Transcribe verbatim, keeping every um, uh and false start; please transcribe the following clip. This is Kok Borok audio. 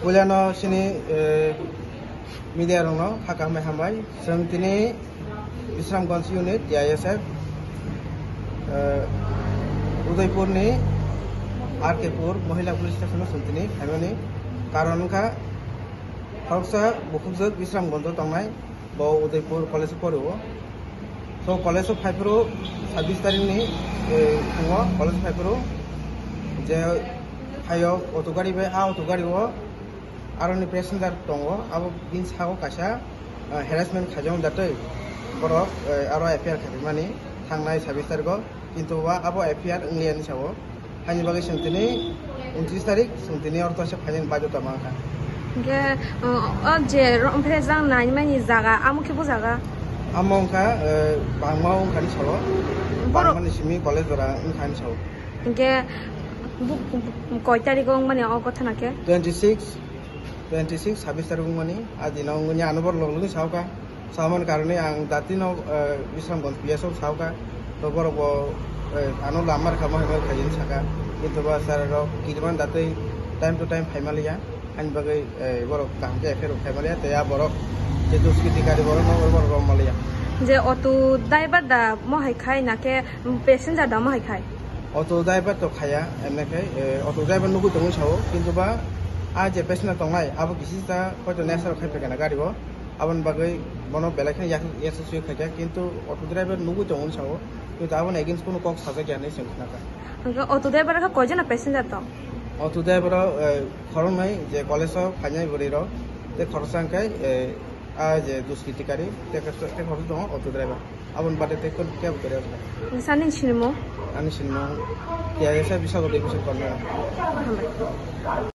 Puilano sini, eh, media rokno hakha hambai hambai. Chwng tini Bisramganj unit, T I S F, eh, Udaipurni R K Pur Mohila Police Station-o chwng tini phaimani karon wngkha khoroksa bukhukjwk Bisramganjo tongnai. Bo Udaipur college-o porio. So, college-o phaiphuru sabbish tarikni, eh, phungo college phaiphuru je phaio auto gari bai, a auto gari-o aroni passenger tongo, abo bini sago kaisa, eh, harassment khaijak jatwi borok, eh, aro F I R khaimani thangnai sabbish tariko, kintu ba abo F I R wngliya ni sao. Haini bagwi chwng tini untris tarik, chwng tini oro tongsa phainani baidhota mankha. Hingke, o, o je ro-, omphe jang naimani jaga, amo khe bo jaga? Amo wngkha, eh, Bangma wngkhani sao. Borok Bangmani simi college jora wngkhani sao. Hingke, bu, bu, koi tariko wngmani o gotha na khe? Twenty six, twenty six, sabbish tarik wngmani, a dino wngmani ano borok log logni sao kha. Samani karone ang datino, eh, Bisramganj P S o saoka, to borok bo, eh, ano lamar kha mohai mohai khaijin saka, kintu ba sir rok kiriman datwi time to time phaimaliya, ani bagwi, eh, borok kaham khe F I R rok phaimaliya, tei a borok je duskiti kari borok no borok rom maliya. Je auto driver da mohai khai na khe passenger da mohai khai? Auto driver to khaya, emne khai, eh, auto driver nugwi tongwi sao, kintu ba a je passenger tongnai abo kisisa hoito nesa rok khai phaikha na gari o. Aboni bagwi bono belai kheno yak-, yaksa sui khaikha, kintu auto driver nugwi tongo wngwi sao, kintu aboni against kunu kok sajak ya hinwi chwng khnakha. Hwnkhe auto driver khe koijon passenger tong? Auto driver o, eh, khoroknwi je college o phainai bwrwi rok, tei khoroksa hwnkhe, eh, a je duskiti kari, tei khoroksa, tei khoroksa tongo auto driver. Aboni bade tei kebo kwrwi. Nini sinimung? Ani sinimung T I S F Bisagor Division Corner. Hambai.